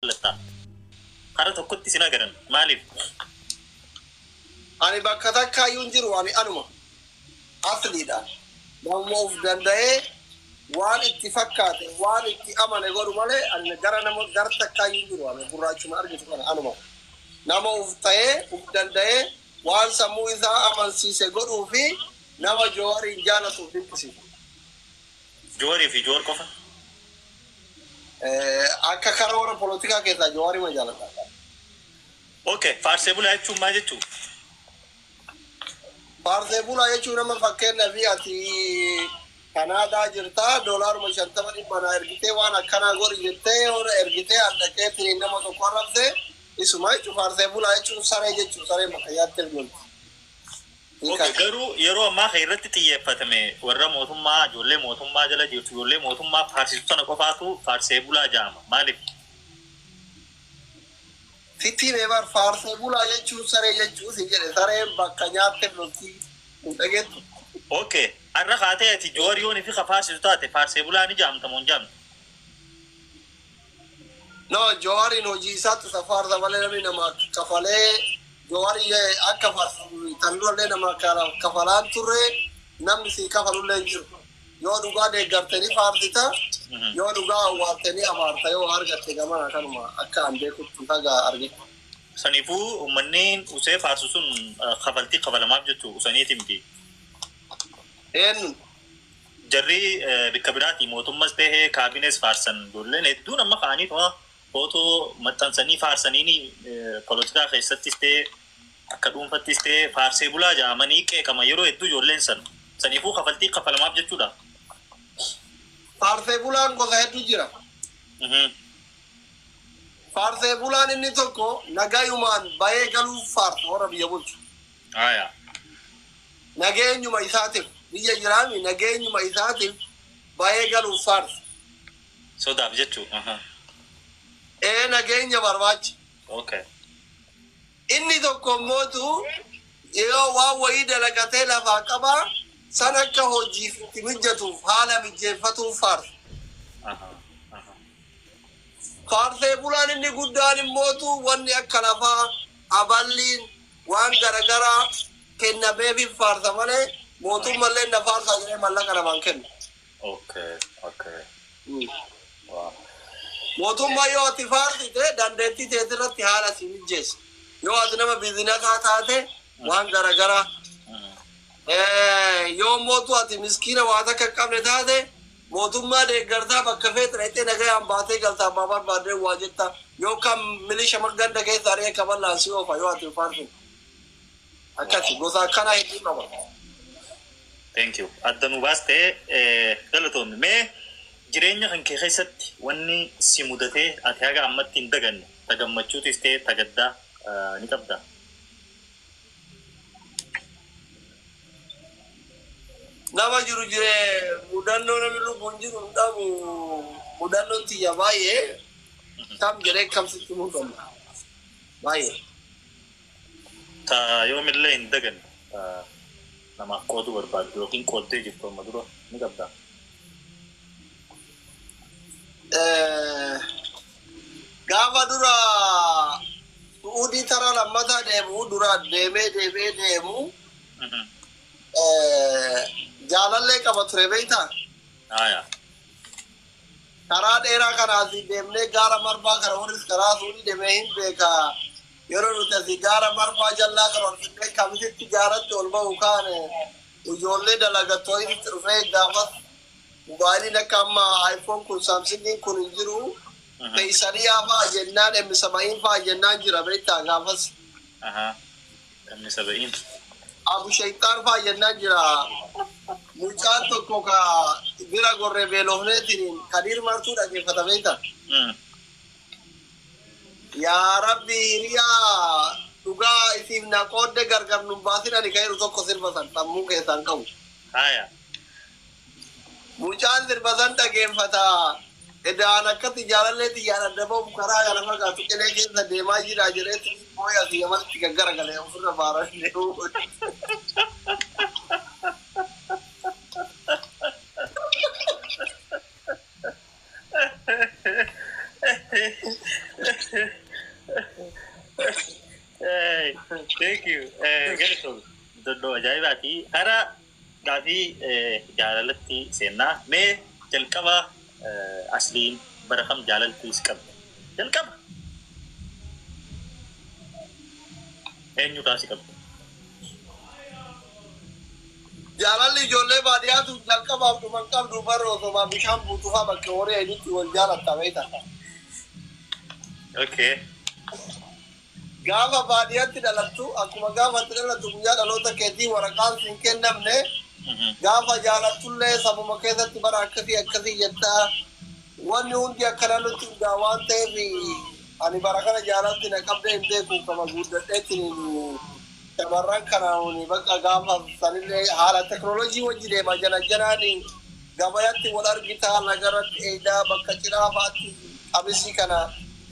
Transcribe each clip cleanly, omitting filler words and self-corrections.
Jaallatta? Kara tokkotti sin agaran. Maaliif? Ani bakka takkaayyuu hin jiru, ani anuma. Asliidha. Namuma of danda'ee waan itti fakkaate, waan itti amane godhu malee ani gara nama gara takkaayyuu hin jiru. Ani gurraachuma argitu kana anuma. Nama of ta'ee, of danda'ee waan sammuu isaa amansiise godhuu fi nama Joowariin jaalatuuf dinqisiifa. Joorii fi Joowar qofa? Akka karoora polotikaa keessaa Jawaarii ma jaalladha. Okay, faarsee bulaa jechuun maal jechuu? Faarsee bulaa jechuun nama fakkeenyaa fi ati Kanaadaa jirtaa, doolaaruma 50 dhibba naa ergitee waan akkanaa godhi jettee yoo ergitee addaqee tiriin nama tokko arrabse isuma jechuun faarsee bulaa jechuun saree jechuun saree bakka nyaattee bulti. Okay, garuu yeroo ammaa kan irratti xiyyeeffatame warra mootummaa, ijoollee mootummaa jala jirtu, ijoollee mootummaa faarsisu sana qofaatu faarsee bulaa jedhama. Maaliif? Sitti himee bar, faarsee bulaa jechuun saree jechuu sin jedhe, sareen bakka nyaatte lolti, hin dhageettu. Okay, har'a kaatee ati Joowar yoon fi ka faarsisu taate faarsee bulaa ni jaamta moo hin jaamtu? No, Jawaariin hojii isaatti isa faarsa malee namni nama kafalee Jawaarii akka faarsu tan durallee nama kafalaan turre, namni sii kafalullee hin jiru. Yoo dhugaa deeggartanii faarsita, yoo dhugaa awwaaltanii abaarta yoo argatte gamana kanuma akka an beekutti haga arge. Saniifuu uummanni usee faarsu sun kafaltii kafalamaaf jechuu usaniiti miti. Eenyu? Jarri bikka biraati mootummas ta'ee kaabinees faarsan ijoolleen hedduun amma ka'anii tuma footoo maxxansanii faarsaniini polotikaa keessattis ta'ee akka dhuunfattis ta'ee faarsee bulaa jedhamanii qeeqama yeroo hedduu ijoolleen san. Saniifuu kafaltii kafalamaaf jechuudha. Faarsee bulaan gosa hedduu jira. Faarsee bulaan inni tokko nagayumaan bahee galuuf faarsu warra biyya bulchu. Nageenyuma isaatiif biyya jiraami, nageenyuma isaatiif bahee galuuf faarsu. Sodaaf jechuu. Ee, nageenya barbaacha. Inni tokko immootu yoo waan wayii dalagatee lafaa qabaa san akka hojiif itti mijatuuf haala mijeeffatuuf faarsu. Faarsee bulaan inni guddaan immootu wanni akka lafaa aballiin waan garagaraa kennameefif faarsa malee mootummallee na faarsaa jedhee mallaqa namaan kennu. Mootummaa yoo ati faarsite dandeettii teetirratti haala si mijeessa. Yoo ati nama biizinasaa taate waan garagaraa. Yoo mootu ati miskiina waa takka hin qabne taate mootummaa deeggartaa bakka feete dhaqxee nagayaan baatee galtaa abbaa barbaaddee waa jetta, yookaan milisha ganda keessa ari'ee kaballaan si oofa yoo ati hin faarsine. Akkasi gosa akkanaa hedduu qaba. Thank you. Adda nu baastee galatoomi. Mee jireenya kan kee keessatti wanni si mudatee ati haga ammatti hin daganne, ta gammachuutis ta'e ta gaddaa ni qabdaa? Nama jiru jiree mudannoo namni lubbuun jiru hin dhabu, mudannoon tiyya baay'ee kam jedhee kam sitti himuu danda'a. Baay'ee. Ta yoomillee hin daganne, ta namaaf qooduu barbaaddu yookiin qooddee jirtu amma dura ni qabdaa? Gaafa dura Su'uudii taraa lammataa deemu, dura deemee deemee deemu jaalallee qaba ture, beektaa? Karaa dheeraa kana asii deemnee gaara Marbaa kana, warris karaa Suudii deemee hin beekaa. Yeroo nuti asii gaara Marbaa jallaa kana ol finnee kamisitti gaaratti ol bahu kaane, ijoollee dalagattoonitti dhufee, gaafas mobaayiliin akka amma iPhone kun, Samsungiin kun hin jiru. Feysaliyaa fa'a jennaan, M70 fa'a jennaan jira, beektaa gaafas. Inni saba'iin. Abu Shayxaan fa'a jennaan jira. Mucaan tokko ka bira gorree beelofneetiin Kadiir Martuu dhaggeeffata, beektaa? Yaa Rabbi, hiriyaa dhugaa isiif na qoodde gargar nun baasin, ani kan jedhu tokko sirba san sammuu keessaan qabu. Mucaan sirba san dhageeffata. Edaan akkatti jaalallee xiyyaan adda ba'uuf karaa kana fakkaatu qilee keessa deemaa jira jedheetti boo'ee asii gamatti gaggaragalee ofirra baaran deemu. you. Galatoom. Doddoo ajaa'ibaati. Karaa gaafii jaalalatti seennaa. Mee jalqaba asliin bara kam jaalaltu is qabde? Jalqaba. Eenyu taasi qabde? Jaalalli ijoollee baadiyyaatu jalqabaaf dhuman qabdu bara osoo bishaan buutufaa bakka horii ayiditti wal jaalatta beekta. Okay. Gaafa baadiyyaatti dhalattu, akkuma gaafa itti dhalattu guyyaa dhaloota keetii waraqaan siin kennamne, gaafa jaalattullee sabuma keessatti bara akkasii akkasii jettaa, wanni hundi akkana nutti hundaa waan ta'eef ani bara kana jaalatti na qabdee hin beeku. Kama guddadheetti shamarran kana bakka gaafa sanillee haala teknoolojii wajji deema, jala jalaan gabayatti wal argitaa, lagarratti eedaa, bakka ciraa fa'aatti, qamisii kana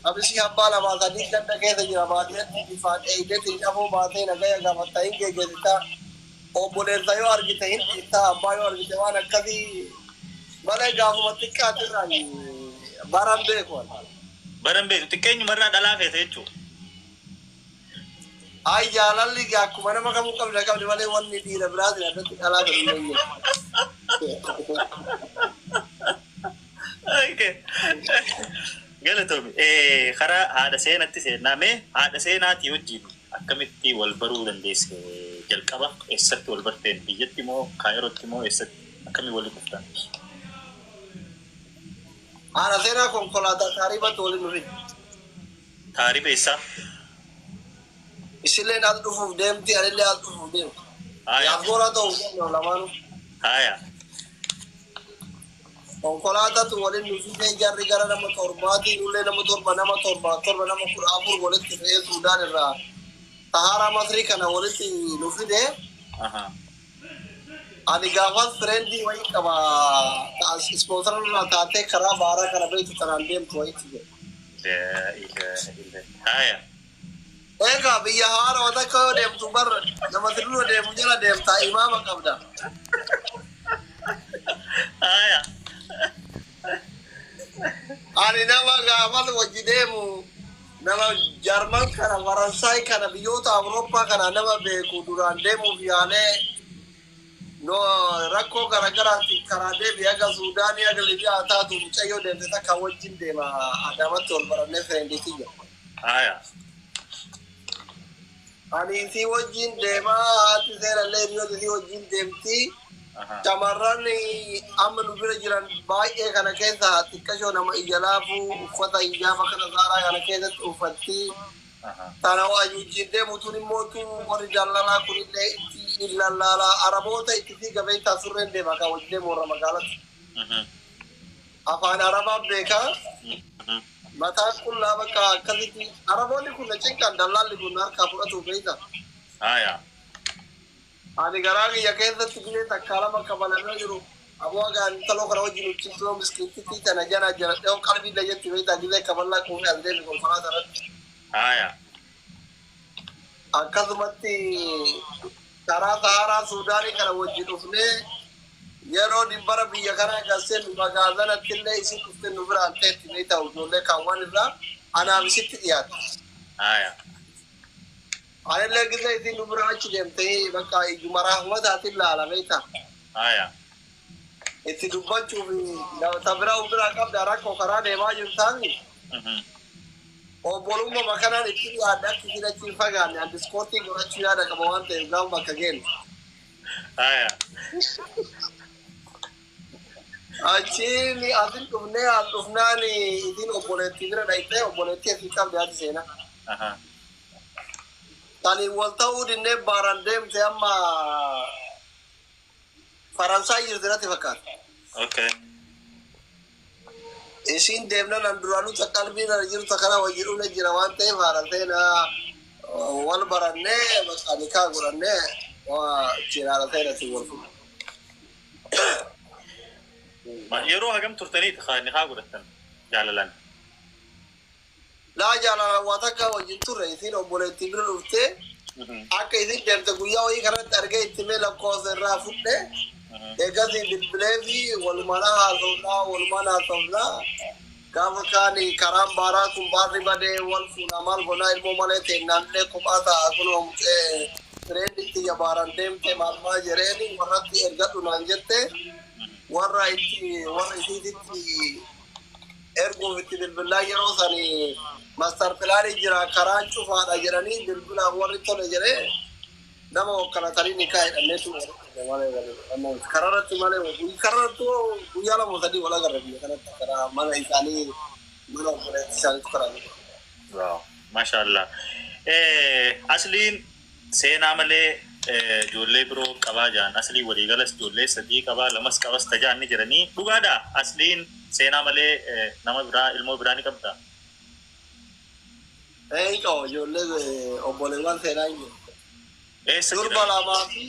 qamisii abbaa lamaa sadii ganda keessa jira baadiyyaatti bifaan eedeetiin caboo baatee nagaya gaafatta, hin geggeessitaa, obboleessa yoo argite hin dhiittaa, abbaa yoo argite, waan akkasii malee gaafuma xiqqaatirraa baran beeku. Baran beektu, xiqqeenyumarraa dhalaa feete jechuudha. Ay, jaalalli akkuma nama kamuu qabna qabdi malee wanni dhiira biraatiin addatti dhalaa fedhu hin jiru. Okay. Galatoomi. Karaa haadha seenatti seennaa. Mee haadha seenaatii wajjin akkamitti wal baruu dandeesse jalqaba? Eessatti wal barteen? Biyyatti moo Kaayirootti moo eessatti? Akkamii walitti dhuftan? Haadha seenaa konkolaataa taaribatti waliin dhufe. Taariba eessaa? Isilleen as dhufuuf deemti, anillee as dhufuuf deemti. Yaasgooraa ta'uuf deemna lamaanuu. Haya. Konkolaataatu waliin nu fidee, jarri gara nama torbaatiin, ullee nama torba, nama torba torba, nama 14 walitti fe'ee Suudaan irraa Saharaa Masrii kana walitti nu fidee. Ani gaafas friendii wayii qaba, sponsor irraa taatee karaa baaraa kana beektu tanaan deemtu wayiitti jedhe. La ilaha illa. Haya. Egaa biyya haara takka yoo deemtu bar nama dura deemu jala deemtaa, imaama qabda. Haya. Ani nama gaafas wajji deemu, nama Jarman kana, Faransaay kana, biyyoota Awurooppaa kana nama beeku duraan deemuuf yaalee, no rakkoo garaagaraatiin karaa deebi haga Suudaanii haga Libiyaa taatu mucayyoo deemte takka wajjin deema, Adaamatti wal barannee, friendii kiyya. Haya. Ani isii wajjin deemaa, haati seerallee hiriyoota isii wajjin deemti. Shamarran amma nu bira jiran baay'ee kana keessa xiqqashoo nama ija laafuu uffata hijaaba kana saaraa kana keessatti uffatti. Tana wajjin deemu tun immoo warri jaalalaa kunillee itti illallaalaa Araboota itti fiiga beektaa, surreen deema kan wajjin deemu warra magaalatti. Afaan Arabaa beekaa. Mataan qullaa bakka akkasitti Araboonni kun na cinqan, dallaalli kun harkaa fudhatu beektaa. Haya. Ani garaa kiyya keessatti bilee takka lama kabalamee jiru. Aboo agaan intaloo kana wajjin ucciftoo miskiintitti tana jala jala dhiyoo qalbii dayyatti beektaa, gilee kaballaa kuufee as deemi konkolaataa irratti. Haya. Akkasumatti karaa Saharaa Suudaanii kana wajjin dhufnee yeroo dhibbara biyya kanaa galsee nu magaazanatti illee isin dhufte nu biraan teetti beektaa, ijoollee kaawwan irraa anaaf isitti dhiyaate. Haya. Anillee gisee isin nu bira achi deemtee bakka ijuma rahmataatiin laala beektaa. Haya. Itti dubbachuuf ta biraa biraa qabda, rakkoo karaa deemaa jirtaami. Obbolummaa kanaan itti dhiyaadde, akka isin achi hin fagaanne ani diskoortii godhachuu yaada qaba waan ta'eef gaafa bakka geenne. Haya. Achiin asin dhufnee, as dhufnaan isin obboleettii bira dhayxee, obboleettii asii qabdi haati seenaa. Tani wal ta'uu dinnee baaraan deemte, amma Faransaay jirti natti fakkaata. Okay. Isiin deemnan an duraanuu qalbii irra jirtu kana wajji dhufne jira waan ta'eef haadha seenaa wal barannee bakka nikaa godhannee jira, haadha seenatiin wal fuudhe. Yeroo hagam turtaniiti nikaa godhattan jaalalaan? Laa, jaalala waa takka wajjin turre, isiin obboleettii bira dhuftee akka isin deemte guyyaa wayii kanatti argee itti mee lakkoofsa irraa fudhe, eegasii bilbilee fi walumaan haasofnaa walumaan haasofnaa. Gaafa kaani karaan baaraa kun baarri badee wal fuuna maal godhaa ilmoo malee teennaallee kophaa ta'a kunoo mucee fireenditti jabaaran deemte maal maal jedheeni warratti ergadhu naan jette warra itti warra isiititti erguuf itti bilbilaa yeroo sani master pilaanii jira karaan cufaadha jedhanii bilbila warri tole jedhee nama hokkalatanii ni kaa hidhanneetu kararratti malee kararratti guyyaa lama sadii wal agarra biyya kanatti karaa mana isaanii mana obboleettii isaaniitu karaa. Wow, mashallah. Asliin seenaa malee ijoollee biroo qabaa jiran, aslii waliigalas ijoollee sadii qabaa, lamas qabas tajaan ni jiranii dhugaadha. Asliin seenaa malee nama biraa ilmoo biraa ni qabda? Ee, qaba, ijoollee obboleewwan seenaa hin jiru. Eessa Durba jira? lamaa fi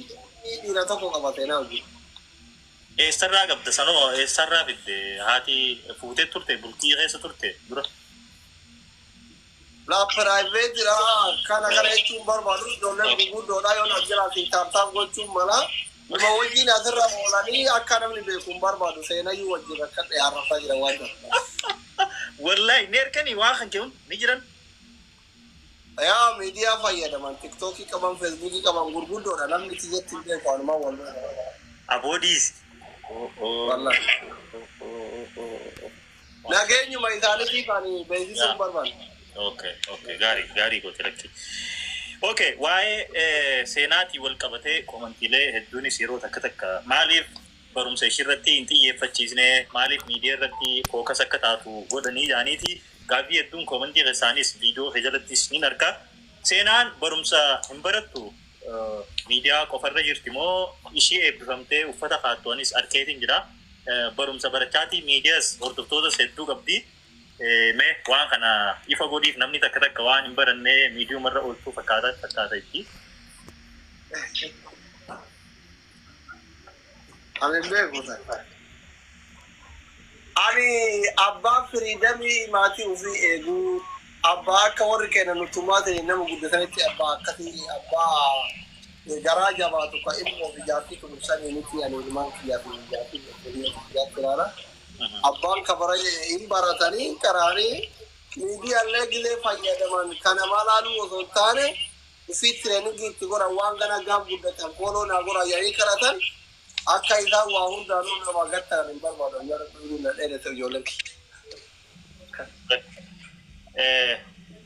dhiira tokko qaba seenaa hojii. Eessarraa qabda sanoo? Eessarraa fidde? Haati fuutee turte, bultii keessa turte dura? La private dha, kana kana jechuun barbaadu ijoolleen gurguddoodha yoo na jiraate taaptaap gochuun mala. Nama wajjin asirra oolanii akka namni beeku hin barbaadu, seenayyuu wajjin akka dhiyaarrafaa jira waan ta'eef. Wallahi ni erganii waan kan keewwan ni jiran. Yaa, miidiyaa fayyadaman, tiktookii qaban, feesbuukii qaban, gurguddoodha, namni tiyyatti hin beeku, anumaa wal Aboodiis. Wallahi. Nageenyuma isaaniitiif ani beeksisuu hin barbaadu. Okay, gaarii gaarii goote lakki. Okay, waa'ee seenaatii wal qabatee komantiilee hedduunis yeroo takka takka maaliif barumsa ishii irratti hin xiyyeeffachiisne, maaliif miidiyaa irratti focus akka taatu godhanii jaaniiti gaaffii hedduun komantii keessaanis viidiyoo kee jalattis ni arga. Seenaan barumsa hin barattu, miidiyaa qofarra jirti moo ishii eebbifamtee uffata kaattuanis arkeetiin jira. Barumsa barachaatii miidiyaas hordoftootas hedduu qabdi. Mee waan kana ifa godhiif, namni takka takka waan hin baranne miidiyumarra ooltuu fakkaata fakkaata itti. Ani hin beeku sana. Ani abbaa freedomii maatii ofii eeguu, abbaa akka warri kenna nutummaa ta'e nama guddatanitti, abbaa akkasii, abbaa garaa jabaatu ka ilmoo fi jaartii kunuunsanii miti. Ani ilmaan kiyyaa fi jaartii kiyyaatti ilaala. Abbaan kabara hin baratanii hin qaraanii miidiyaalee gilee fayyadaman kana maalaaluu osoo hin taane ofii trainingii itti godhan waan gana gaaf guddatan follow naa godhan yaa'ii kadhatan akka isaan waa hundaanuu nama gattan hin barbaadu. Yeroo na dheerete ijoolleen kiyya.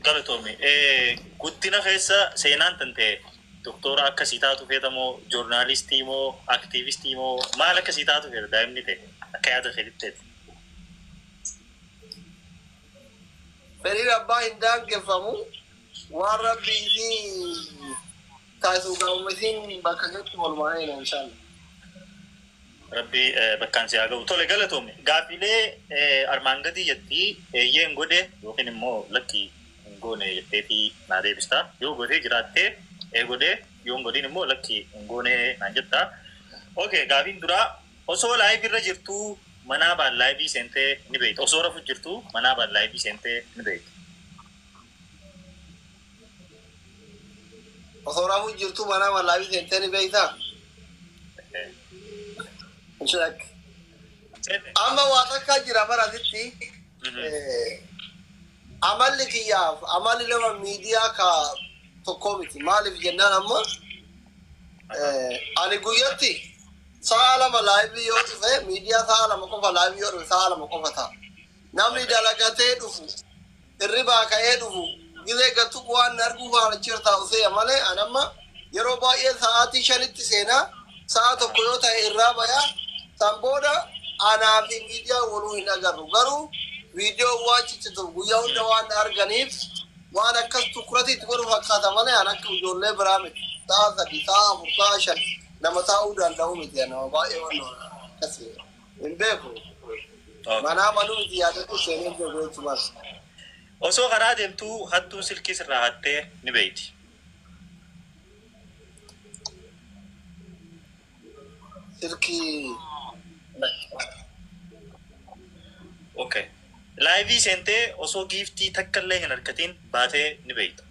Galatoomi. Guddina keessa seenaan tan ta'e doktora akkasii taatu feeta moo joornaalistii moo aktiivistii moo maal akkasii taatu feeta daa'imni ta'e akka yaada keetitti? Fedhiin abbaa hin daangeffamu, waan rabbii isii taasisu gaa'uma isiin bakka keetti walumaan eena inshallah. Rabbi bakkaan si haa ga'u. Tole, galatoomi. Gaaffilee armaan gadii jettii eeyyeen godhe yookiin immoo lakki hin goone jetteetii naa deebista. Yoo godhee jiraattee ee godhee, yoo hin godhin immoo lakki hin goone naan jettaa. Okay, gaafiin duraa osoo live irra jirtuu manaa baan live seentee ni beekta. Osoo rafu jirtuu manaa baan live seentee ni beekta. Osoo rafuu jirtuu manaa live seentee ni beektaa? Shak. Amma waa takka jira bara asitti. Amalli kiyyaaf amalli nama miidiyaa ka tokko miti. Maaliif jennaan amma ani guyyatti sa'a 2 live yoo dhufe, miidiyaa sa'a 2 qofa live yoo dhufe, sa'a 2 qofa ta'a. Namni dalagatee dhufu, hirribaa ka'ee dhufu, gizee gattu waan arguu waan achirra taa'u se'a malee ani amma yeroo baay'ee sa'aatii 5tti seenaa, sa'a 1 yoo ta'e irraa bayaa, san booda anaa fi miidiyaa waluu hin agarru. Garuu viidiyoo waan ciccituuf guyyaa hunda waan arganiif waan akkas tukurati itti godhu fakkaata malee an akka ijoollee biraa miti. Sa'a 3, sa'a 4, sa'a 5 nama taa'uu danda'u miti, nama baay'ee waan akkas hin beeku. Manaa manuu miti, yaadatu seenee beeku jechuudha. Osoo karaa deemtuu hattuun silkii sirraa hattee ni beeyti. Silkii. Okay. Live seentee osoo giftii takka illee hin harkatiin baatee ni beeyta.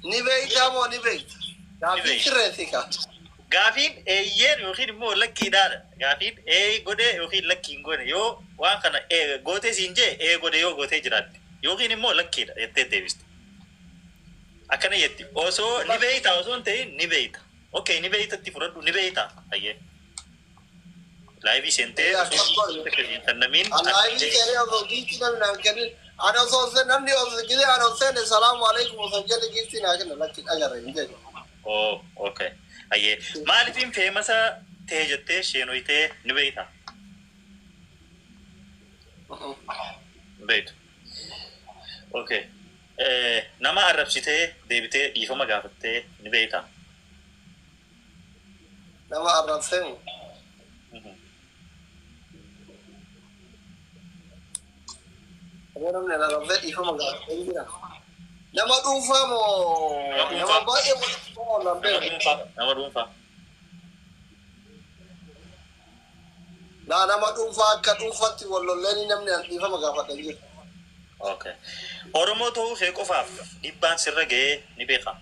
Ni beeytaa moo ni beeyta? Gaaffii beeyta. Sirreessi kaa. Gaafiin eeyyeen yookiin immoo lakkiidhaadha. Gaafiin ee godhe yookiin lakkii hin goone yoo waan kana ee gootee siin jee ee godhe yoo gootee jiraatte yookiin immoo lakkiidha jettee deebiste. Akkana jetti osoo ni beeyta osoo hin ta'in ni beeyta. Okay, ni beeytatti fudhadhu ni beeyta. Ayyee. Live seentee osoo hin An live seenee osoo giiftii namni naan kennin. Ani osoo namni osoo gisee ani osoo seene salaamu alaikum osoo jedhe giiftii naa kenna lakki agarre hin jedhu. Oh, okay. Ayyee. Maaliifin famous ta'e jettee sheenoyitee ni beeyta? Hin beeytu. Okay. Nama arrabsitee deebitee dhiifama gaafattee ni beeyta? Nama arrabsee moo? Aboo namni arrabsee dhiifama gaafatee hin jira. Nama dhuunfaa moo nama baay'ee walitti qabamu nan Nama beeku. dhuunfaa. Nama dhuunfaa. Naa nama dhuunfaa akka dhuunfaatti wal lolleeni namni an dhiifama gaafadha hin jiru. Okay. Oromoo ta'uu kee qofaaf dhiibbaan sirra ga'ee ni beekaa?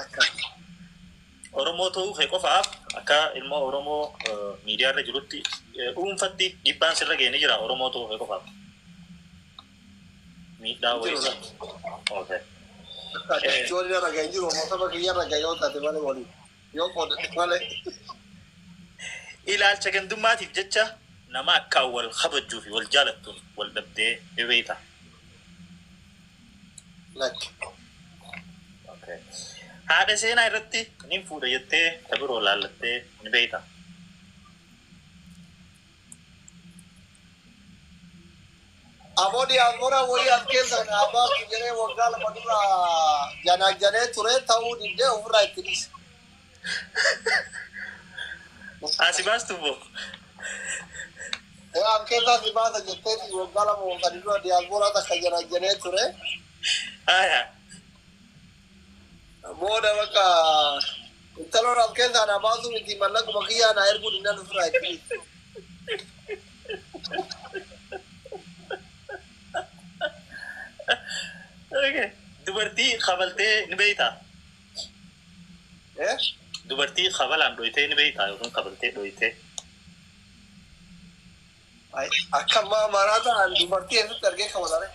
Akka. Oromoo ta'uu kee qofaaf akka ilma Oromoo miidiyaa irra jirutti dhuunfatti dhiibbaan sirra ga'ee ni jira Oromoo ta'uu kee qofaaf. Miidhaa wayii. Okay. Akka ijoollee irra ga'ee jiru Oromoo saba kiyya irra ga'ee yoo taate malee waliin yoo qoodate malee. Ilaalcha gandummaatiif jecha nama akkaan wal kabajjuu fi wal jaalattuun wal dhabdee ni beektaa? Lakki. Okay. Haadha seenaa irratti nin fuudha jettee ta biroo laallattee ni beektaa? Aboo diyaaspoora wayii as keessa abbaa jedhee waggaa 2 dura janaajanee ture ta'uu didee ofirraa itti dhiise. Asi baastu boo. As keessaa si baasa jettee waggaa 2 3 dura diyaaspoora takka janaajanee ture. Aya. Booda bakka intaloon as keessaa na baasu miti mallaquma kiyyaa na erguu didaan ofirraa itti dhiise. Okay. Dubartii kabaltee ni beektaa? Eh? Dubartii kabalaan dhoyitee ni beektaa yookiin kabaltee dhoyitee? Akka ammaa maraa ta'an dubartii eessatti argee kabalare?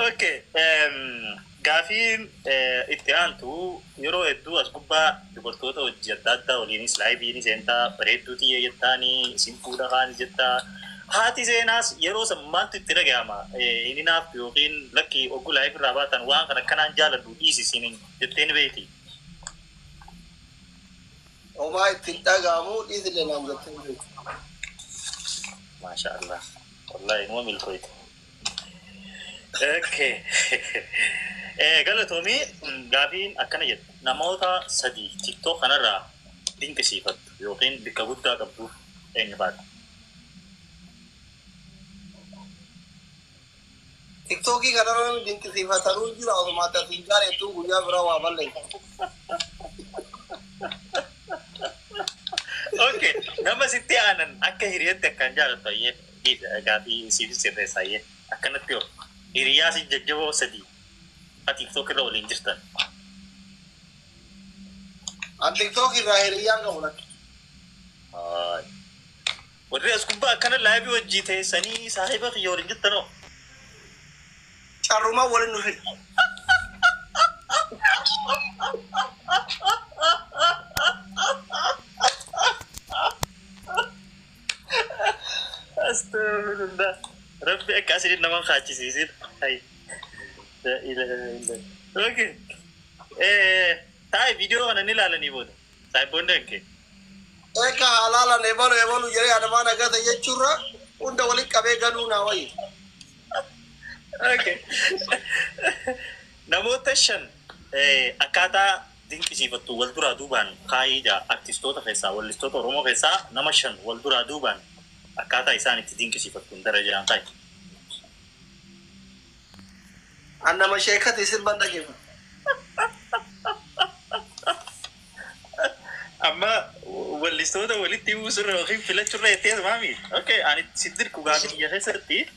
Okay. Gaafiin itti aantu yeroo hedduu as gubbaa dubartoota hojii adda addaa waliinis live ni seentaa bareedduu xiyya jettaanii isin fuudha kaanis jettaa. Haati seenaas yeroo san maaltu itti dhaga'ama? Inni naaf yookiin lakki ogguu live irraa baatan waan kana akkanaan jaaladhu dhiisi isiniin jettee ni beekti. Homaa ittiin dhaga'amu dhiisillee naan jettee beekti. Maasha Allah. Wallahi numa milkooyte. Okay. Galatoomii gaafiin akkana jedhu namoota sadii TikTok kanarraa dinqisiifattu yookiin bakka guddaa qabduuf eenyu faadha? TikTokii kanarra namni dinqisiifatanuu jira osuma asiin gaareettuu guyyaa biraa waa balleessa. Okay. Nama sitti aanan akka hiriyaatti akkaan jaalattu ayyee gaafii siif sirreessa ayyee akkanatti yoo hiriyaa si jajjaboo sadii TikTok irra waliin jirtan. An TikTok irraa hiriyyaan qabu lakki. Warri as gubbaa akkana live wajjii teessanii saahiba kiyya waliin jirtanoo? Carrumaa waliin nu fida. Astagfirullah. Rabbi akka asiriin nama kaachisiisin. Hai. La ilaha illallah. Okay. Taa'e viidiyoo kana ni ilaalanii booda. Saahiboonni hanke. Eeka halaalan ebalu ebalu jedhee adamaan agata jechuurra hunda waliin qabee galuu naa wayyi. Okay. Namoota shan akkaataa dinqisiifattu wal duraa duubaan kaayee jira artistoota keessaa wallistoota Oromoo keessaa nama shan wal duraa duubaan akkaataa isaan itti dinqisiifattu darajaan kaayi. An nama sheekati sirban dhageeffatu. Amma walli Weellistoota walitti buusurra yookiin filachurra jettee maami? Okay, ani si dirqu gaafii biyya keessatti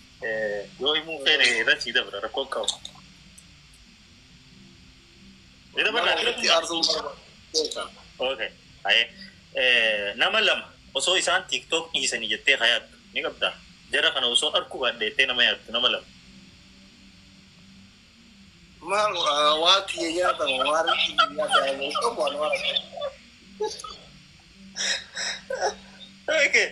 yoo himuu feene irra si dabra rakkoon qabu. Nama walitti aarsuun barbaada. Okay, haye. Nama lama osoo isaan TikTok dhiisanii jettee hayaattu ni qabdaa. Jara kana osoo arkuu baadhe jettee nama yaaddu nama lama. Maal waa tiyya nyaatama waan nyaatamu qabu waan waan. Okay.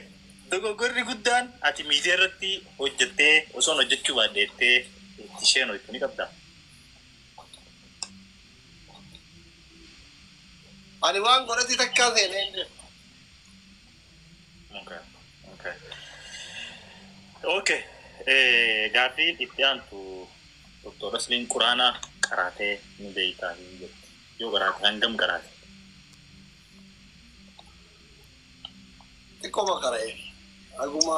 Dogoggorri guddaan ati miidiyaa irratti hojjettee osoon hojjechuu baadhe jettee itti isheen hojjetu ni qabdaa. Ani waan godhati takkaa seenee hin beeku. Okay. Okay. Okay. Gaaffiin itti aantu Dr. Asliin Quraanaa qaraatee ni beektaa jetti. Yoo qaraate hangam qaraate? Xiqqooma qara'e. Aguma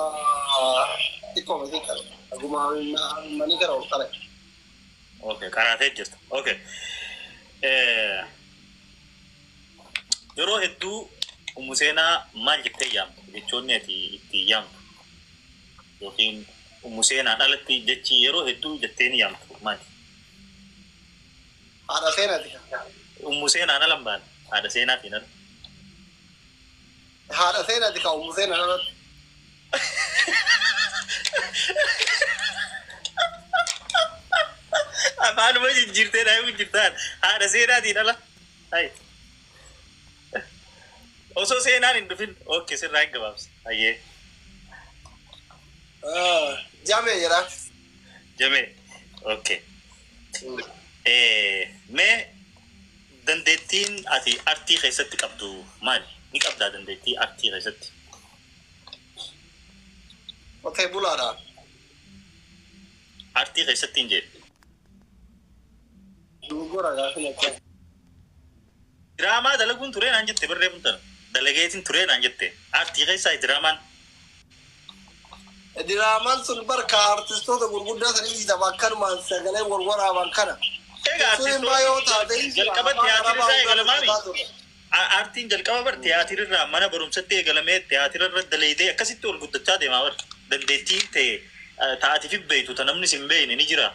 xiqqooma si qara'e. Aguma mani gara ol qara'e. Okay, qaraatee jirta. Okay. Yeroo hedduu Ummu Seenaa maal jettee yaamtu? Jechoonni ati itti yaamtu yookiin Ummu Seenaan alatti jechi yeroo hedduu jettee ni yaamtu maali? Haadha seenaati. Ummu Seenaan ala hin baane. Haadha seenaatiin ala. Haadha seenaati ka Ummu Seenaan alatti. Afaanuma jijjiirtee dhaabuu jirtaan. Haadha seenaatiin ala. Hayi. Osoo seenaan hin dhufin. Okay, sirraa hin gabaabsa. Hayyee. Jamee jedha. Jamee. Okay. Mee dandeettiin ati artii keessatti qabdu maali? Ni qabdaa dandeettii artii keessatti? Qotee bulaadha. Artii keessatti hin jedhu. Dogoggora gaafa akka. Diraamaa dalaguun turee naan jette barreeffamtu tana. Dalageetiin turee naan jette. Artii keessaa diraamaan. Diraamaan sun barka artistoota gurguddaa sanii dhiisama akkanumaan sagalee wal waraaban kana. Egaa Sun immoo yoo taate jalqaba tiyaatira isaa eegalamaami. Aartiin jalqaba bar tiyaatira irraa mana barumsatti eegalamee tiyaatira irra dalaydee akkasitti ol guddachaa deemaa bar. Dandeettiin ta'e taatiif beektu ta namni sin beekne ni jira.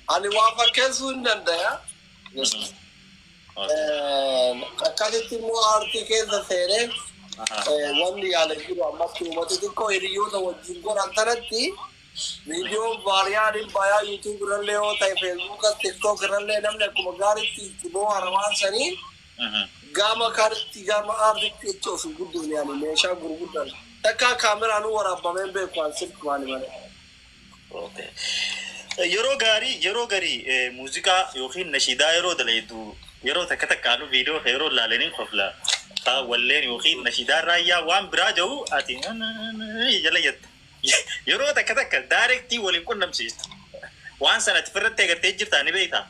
Ani waa fakkeessuu hin danda'a. Akkasitti immoo aartii keessa seenee wanni yaala jiru ammatti uummata xiqqoo hiriyoota wajjin godhan sanatti viidiyoon vaariyaaniin bayaa YouTube irrallee yoo ta'e Facebookas TikTok irrallee namni akkuma gaariitti itti bohaara waan sanii gama kaanitti gama aartitti jecha of hin guddifne ani meeshaa gurguddaan takkaa kaameraan waraabameen beeku an silkumaani malee. Okay. Yeroo gaarii yeroo garii muuziqaa yookiin nashiidaa yeroo dalaydu yeroo takka takkaanu viidiyoo yeroo laalaniin kofla. Taa walleen yookiin nashiidaa raayyaa waan biraa jiru ati jala jetta. Yeroo takka takka daarektii waliin qunnamsiistu. Waan sana ati ofirratti agartee jirtaa ni beektaa?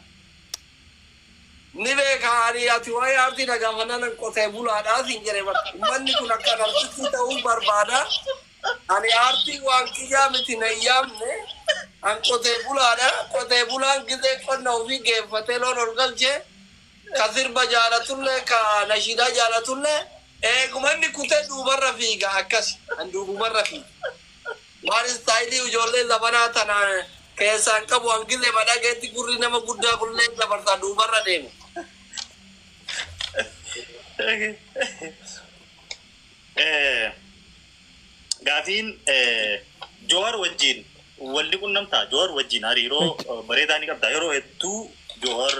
Ni beeka ani ati waa'ee aartii na gaafannaan qotee bulaadhaa siin jedhe bara. Uummanni kun akka artistii ta'uu barbaada. Ani aartii waan kiyyaa miti na hin yaamne. An qotee bulaadha. Qotee bulaan gizee qonna ofii geeffatee loon ol galchee ka sirba jaalatullee ka nashiidaa jaalatullee eeguma inni kutee duubarra fiiga akkas. An duubumarra fiiga. Waan istaayilii ijoollee zabanaa tana keessaan qabu an gizee madhageetti gurri nama guddaa kullee dabarsaa duubarra deema. Gaafiin Jowaar wajjin walli qunnamtaa Jowaar wajjin hariiroo bareedaa ni qabdaa yeroo hedduu Jowaar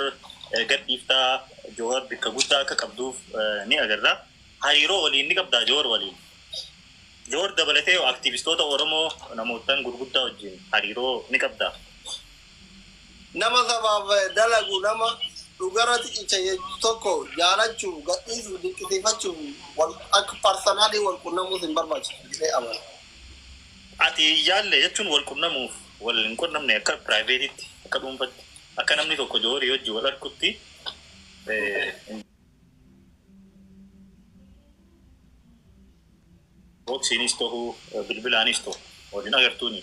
gadhiiftaa Jowaar bakka guddaa akka qabduuf ni agarra. Hariiroo waliin ni qabdaa Jowaar waliin. Jowaar dabalatee aktivistoota Oromoo namootaan gurguddaa wajjin hariiroo ni qabdaa. Nama sabaaf dalagu nama dhugarratti cicha tokko jaalachuuf gadhiisuuf dinqisiifachuuf wal akka parsanaalii wal qunnamuuf hin barbaachisu jedhee amana. Ati yaalle jechuun wal qunnamuuf wal hin qunnamne akka piraayiveetitti akka dhuunfatti akka namni tokko Jawaarii wajjin wal arkutti booksiinis ta'uu bilbilaanis ta'u waliin agartuuni.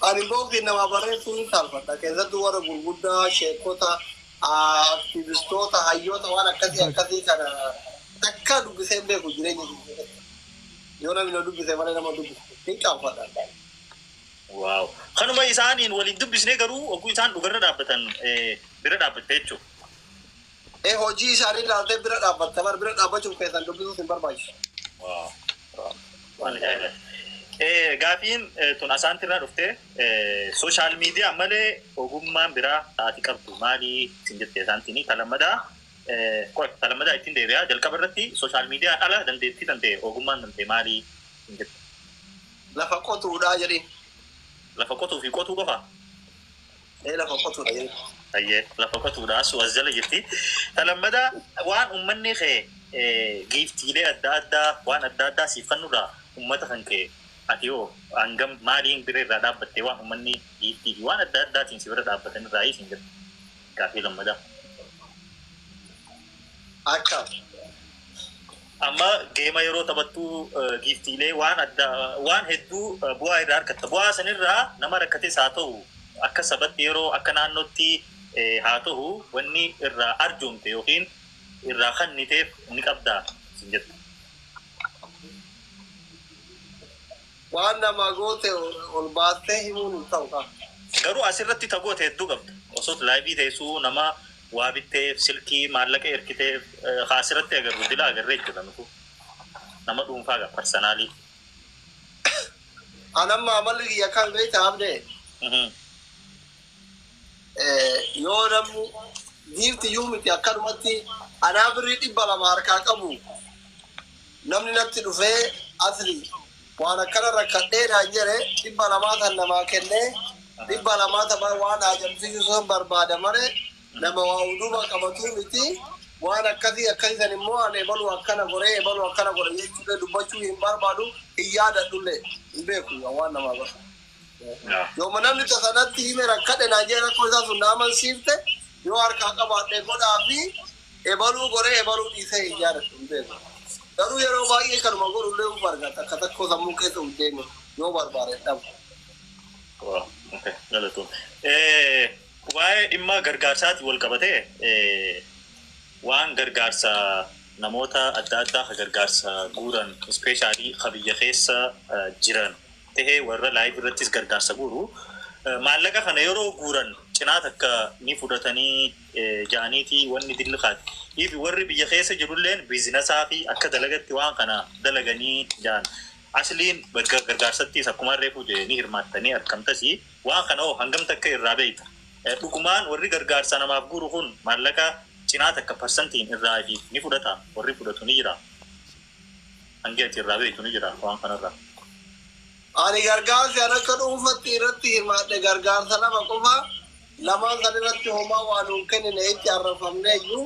Ani booki nama barreessuu hin saalfadha. Keessattuu warra gurguddaa, sheekota, aktivistoota, hayyoota waan akkasii akkasii kana takka dubbisee hin beeku jireenya keessatti. Yoo namni na dubbise malee nama dubbisu hin qaanfadha. Waaw. Kanuma isaaniin waliin dubbisnee garuu oguu isaan dhugarra dhaabbatan bira dhaabbatte jechuudha. Ee, hojii isaanii ilaaltee bira dhaabbatte bara bira dhaabbachuuf keessan dubbisuus hin barbaachisu. Waaw. Waan ajaa'ibaati. Gaafiin tun asaantirraa dhuftee, social media malee ogummaan biraa taati qabdu maalii isin jette asaantiin. Talammadaa ittiin deebi'aa, jalqaba irratti social media ala dandeettii tante, ogummaan tante maalii isin jette? Lafa qotuudhaa jedhin. Lafa qotuu fi qotuu qofa. Ee, lafa qotuudha jedhin. Ayyee, lafa qotuudha asu as jala jirti. Talammadaa, waan uummanni kee giiftiilee adda addaa, waan adda addaa siif kennurraa uummata kan kee ati hoo hangam maaliin bira irraa dhaabbattee, waan uummanni giiftii fi waan adda addaatiin si bira dhaabbatan irraa isin jirti? Gaaffii lammadaa. Akka. Amma geema yeroo taphattu giiftiilee waan adda waan hedduu bu'aa irraa argatta. Bu'aa sanirraa nama rakkates haa ta'u, akka sabatti yeroo akka naannootti haa ta'u, wanni irraa arjoomte yookiin irraa kenniteef ni qabdaa isin jettu. Waan nama goote ol baastee himuun hin ta'u kaa. Garuu asirratti tagoote hedduu qabda. Osoo live teessuu nama waa bitteef, silkii maallaqa ergiteef asirratti agarru dila agarree jechuudha nutu. Nama dhuunfaa gaa personally. Anamma amalli kiyya kan beekta abdee. Yoo namni giifti iyyuu miti, akkanumatti anaa birrii 200 harkaa qabu namni natti dhufee asli waan akkana rakkadhee naan jedhe, 200 san namaa kennee 200 tan waan haajamsiisu san barbaada malee nama waa uduba qabatuu miti. Waan akkasii akkasii san immoo ani ebalu akkana godhee, ebalu akkana godhe jechuudha dubbachuu hin barbaadu, hin yaadadhullee, hin beeku waan namaa godhu. Yooma namni tasanatti hime rakkadhe naan jedhe, rakkoo isaa sun na amansiifte, yoo harkaa qabaadhe godhaa fi ebaluu godhee ebaluu dhiisee hin yaadadhu, hin beeku. Garuu yeroo baay'ee kanuma godhullee uf argata, akka tokko sammuu keessa uf deemu yoo barbaade dhabu. Galatoom. Waa'ee dhimma gargaarsaati wal qabatee, waan gargaarsa namoota adda addaa ka gargaarsa guuran, especially ka biyya keessa jiran tahee warra live irrattis gargaarsa guuru, maallaqa kana yeroo guuran cinaa takka ni fudhatanii ja'aniiti wanni dilliqaati. Ifi warri biyya keessa jirulleen businessaa fi akka dalagatti waan kana dalaganii ja'an. Asliin bakka gargaarsattis akkuma reefu ni hirmaattanii argamtasi, waan kana hoo hangam takka irraa beekta? Dhugumaan warri gargaarsa namaaf guuru kun maallaqa cinaa takka parsantiin irraa fi ni fudhata, warri fudhatu ni jira. Hangi ati irraa beektu ni jira waan kanarraa? Ani gargaarsi an akka dhuunfatti irratti hirmaadhe gargaarsa lama qofa. Lamaan san irratti homaa waan nuun kennine itti arrafamnee iyyuu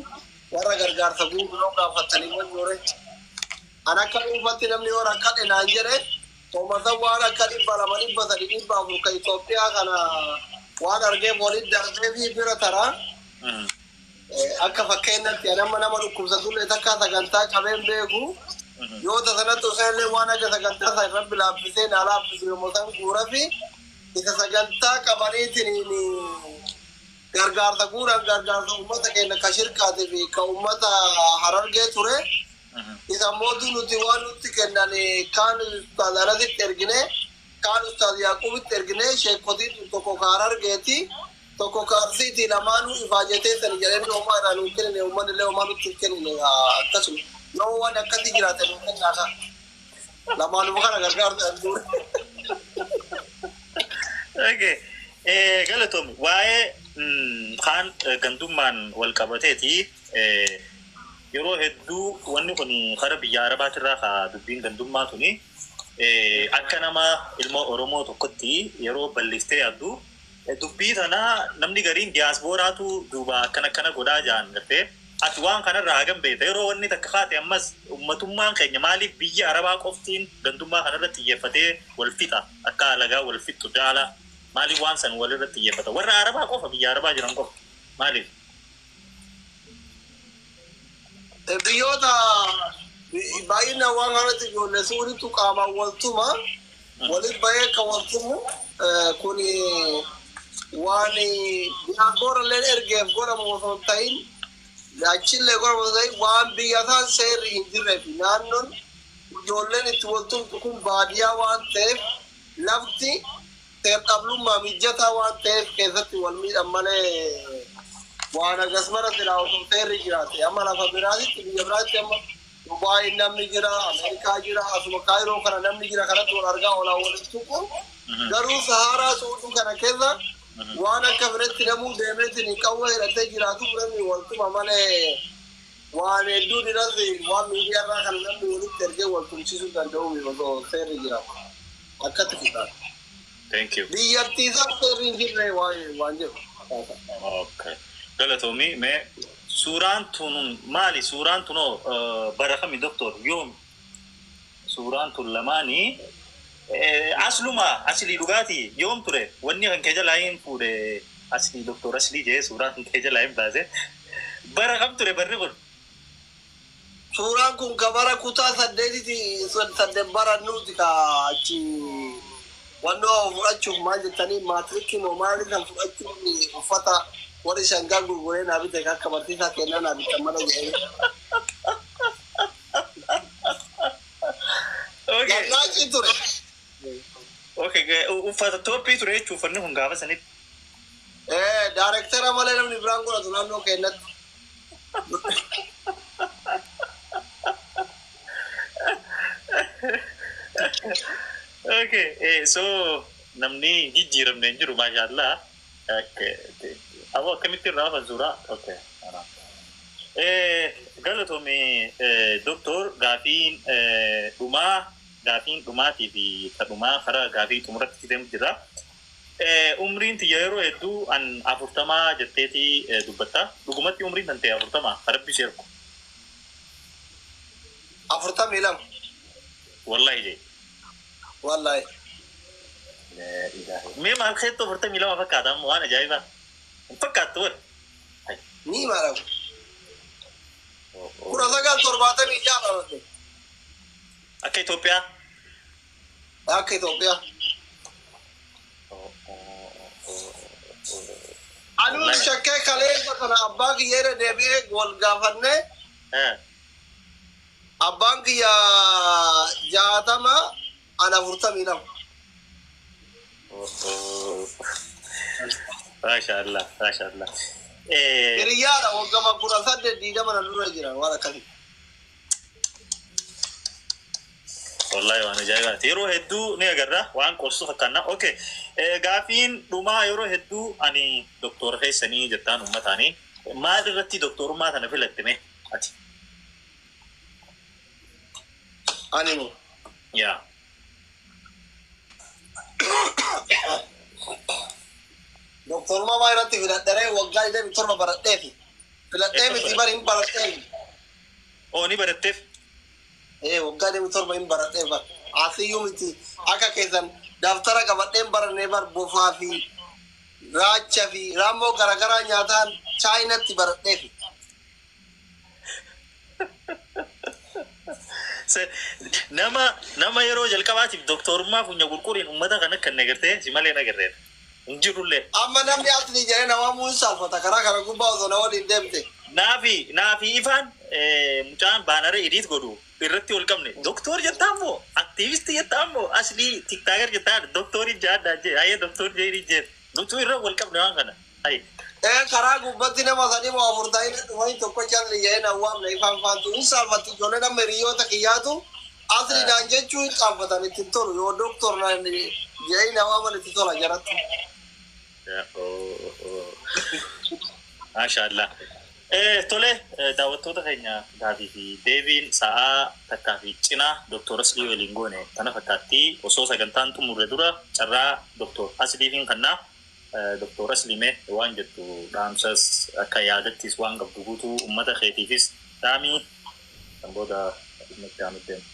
warra gargaarsa guutuu yoo gaafatanii wal. An akka dhuunfatti namni yoo rakkadhe naan jedhe, homasan waan akka 200, 300, 400 ka Itoophiyaa kana waan argeef walitti darbee fi bira taraa. Akka fakkeenyatti ani amma nama dhukkubsatullee takka sagantaa qabeen beeku. Yoo tasanatti osoo illee waan akka sagantaa san rabbi laaffisee naa laaffisu yommuu san guura fi isa sagantaa qabaniitiin gargaarsa guuran, gargaarsa uummata keenya ka shirkaatii fi ka uummata Harargee ture. Isa mootu nuti waan nutti kennan kaan Ustaaz Anasitti ergine, kaan Ustaaz Yaaqubitti ergine, sheekotiin tokko ka Harargeeti, tokko ka Arsiiti, lamaanuu ifaajetee sani jedhanii homaa irraa nuu kennine. Uummanni illee homaa nutti hin kennine. Akkasuma yoo waan akkasii jiraate nuu kennaa ka lamaanuma kana gargaarsa guure. Okay. Galatoomi. Waa'ee kaan gandummaan wal qabateeti, yeroo hedduu wanni kun kara biyya Arabaatirraa ka dubbiin gandummaa tuni, akka nama ilma Oromoo tokkotti yeroo bal'iftee yaaddu, dubbii tana namni gariin diyaaspooraatu duuba akkana akkana godhaa jaan gartee, ati waan kanarraa hagam beekta? Yeroo wanni takka kaate ammas ummatummaan keenya maaliif biyya Arabaa qoftiin gandummaa kanarratti xiyyeeffatee wal fixa, akka alagaa wal fixxu jaala maaliif waan san walirratti xiyyeeffata? Warra Arabaa qofa, biyya Arabaa jiran qofa maaliif? Biyyoota baay'inaan waan kanatti ijoollee suuritu qaamaan waltuma walit bahee akka waltumu Kun waan diyaaspoorallee ergeef godhamu osoo hin ta'in, achillee godhamu osoo hin ta'in, waan biyya isaan seerri hin jirree fi naannoon ijoolleen itti waltumtu kun baadiyyaa waan ta'eef, lafti seer-dhablummaa mijataa waan ta'eef keessatti wal miidhan malee, waan agas mara silaa osoo seerri jiraate amma lafa biraatitti, biyya biraatti, amma Dubaay namni jira, Ameerikaa jira, asuma Kaayiroo kana namni jira, kanatti wal argaa olaa walitti tuqu. Garuu Saharaa Suuduu kana keessa waan akka biratti namuu deemeetiin qawwee hidhatee jiraatu namni wal tuma malee, waan hedduu dhiras waan miidiyaa irraa kana namni walitti ergee wal tumsiisuu danda'u osoo seerri jiraatu. Akkatti fixaata. Thank you. Biyyattii isaa seerri hin jirre waan jedhu. Okay. Galatoomii. Mee suuraan tun maali? Suuraan tunoo bara kami, doktor? Yoom? Suuraan tun lamaanii asluma aslii dhugaatii yoom ture? Wanni kan kee jalaa hin fuudhe, aslii doktor aslii jee suuraan kan kee jalaa hin baase. Bara kam ture barri kun? Suuraan kun ka bara kutaa saddeetiti, saddeet barannuuti, ka achi wannoo fudhachuuf, maal jettanii, maatirikii moo maali kan fudhachuuf, uffata warri shangaa gurguree naa bite, akka barsiisaa kennaa naa bitan mala jedhanii. Okay. Gannaacii ture. Okay. Uffata toophii ture jechuun uffanni kun gaafa sanitti. Ee, daarektara malee namni biraan godhatu naannoo keenyatti. Okay. So namni jijjiiramne hin jiru, maashaallah. Okay. Aboo, akkamitti irraa hafan suuraa? Okay. Galatoomii doktor, gaafiin dhumaa, gaafiin dhumaatii fi ta dhumaa karaa gaafii xumuratti deemu jira. Umriin tiyya yeroo hedduu an 40 jetteetii dubbatta. Dhugumatti umriin tan ta'e 40, rabbi si ergu? 42. Wallahi jee. Wallahi. Mee maal keettoo 42 fakkaata amma, waan ajaa'ibaa. Hin fakkaattu wal. Ni maalamu. 1976 dhaladhe. Akka Itoophiyaa. Akka Itoophiyaa. Anuun shakkee kaleessa kana abbaa kiyya irra deebi'ee wal gaafannee, abbaan kiyya 60, ana 42. Maashaallah, maashaallah. Hiriyyaadha, waggaa 18, 20 na dura jira, waan akkasii. Wallahi waan ajaa'ibaati. Yeroo hedduu ni agarra waan qorsu fakkaanna. Okay. Gaafiin dhumaa, yeroo hedduu ani doktora keessanii jettaan uummataanii, maal irratti doktorummaa kana filatte mee ati? Ani moo? Yaa. Doktorummaa maa irratti filadharee? Waggaa 27 baradheefi. Filadhee miti, bari hin baradheefi. Oo, ni baratteef? Ee, waggaa 27 hin baradhee bar. Asiyyuu miti, akka keessan daftara qabadheen barannee bar, bofaa fi raacha fi raammoo garaagaraa nyaataan Chaayinatti baradheefi. Nama yeroo jalqabaatiif doktorummaa funya qulqulliin uummata kan akka hin agartee si malee nagarreera. Hin jirullee. Amma namni asli jedhee nama muun saalfata karaa kana gubbaa osoo na waliin deemte. Naafi ifaan mucaan baanara edit godhu irratti ol qabne, doktor jettaa immoo, aktiivistii jettaa immoo, aslii TikToker jettaa, doktorii jaaddaa jee, ayyee doktor jee jee, nutu irra wal qabne waan kana. Ayi. Ee, karaa gubbatti nama sadii moo afur ta'anii dhufanii tokko calli jedhee na waamne, ifaan faantu hin saalfatti. Ijoollee nama hiriyoota kiyyaatu asli naan jechuu hin qaanfatan, ittiin tolu. Yoo doktor naan jedhee na waaman itti tola jaratti. Maashaallah. Tole, daawwattoota keenya, gaafii fi deebiin sa'aa takkaa fi cinaa Doktor Aslii waliin goone kana fakkaatti. Osoo sagantaan xumurre dura carraa Doktor Asliifiin kannaa. Doktor Aslii, mee waan jettu dhaamsas akka yaadattis waan qabdu guutuu uummata keetiifis dhaamii, kan booda dhimma itti aanutti deema.